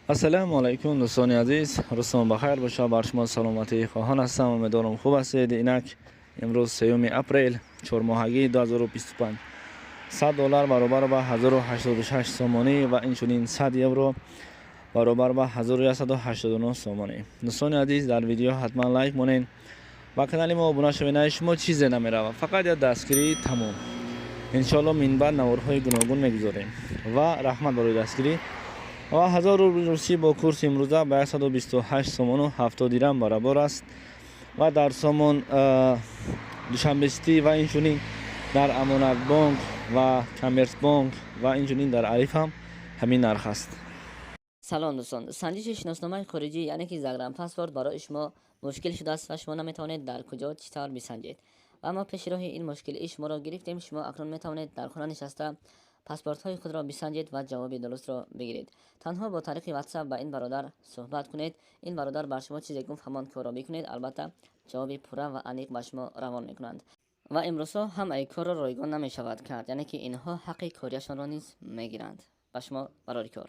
Ассалому алайкум, дӯстони азиз, рӯзтон бахайр боша, бар шумо саломатӣ хоҳон ҳастам. Умедворам, хуб ҳастед. Инак, имрӯз 3 апрел, чормоҳагии 2025. 100 доллар баробар ба 1086 сомонӣ ва инчунин 100 евро баробар ба 1189 сомонӣ. Дӯстони азиз, дар видео ҳатман лайк монед ва канали мо обуна шавед. На шумо чизе намеравад, фақат як дастгирӣ, тамом. Иншоалло, минбаъд наворҳои гуногун мегузорем ва раҳмат барои дастгирӣ. Ва 1000 рубли русӣ бо курси имрӯза ба 128 сомону 70 дирам баробар аст. Ва дар Сомон, Душанбеситӣ ва инчунин дар Амонатбонк ва Коммерсбонк ва инчунин дар Алиф ҳам ҳамин нарх аст. Салом, дӯстон! Санҷиши шиносномаи хориҷӣ, яъне ки загранпаспорт, барои шумо мушкил шудааст ва шумо наметавонед дар куҷо, чӣ тавр бисанҷед. Ва мо пеши роҳи ин мушкилии шуморо гирифтем. Шумо акнун метавонед дар хона нишаста паспортҳои худро бисанҷед ва ҷавоби дурустро бигиред. Танҳо бо тариқи Ватсап ба ин бародар суҳбат кунед. Ин бародар бар шумо чизе гуфт, ҳамон корро бикунед. Албатта, ҷавоби пурра ва аниқ ба шумо равон мекунанд. Ва имрӯзҳо ҳамаи корро ройгон намешавад кард, яъне ки инҳо ҳаққи кориашонро низ мегиранд. Ба шумо барори кор.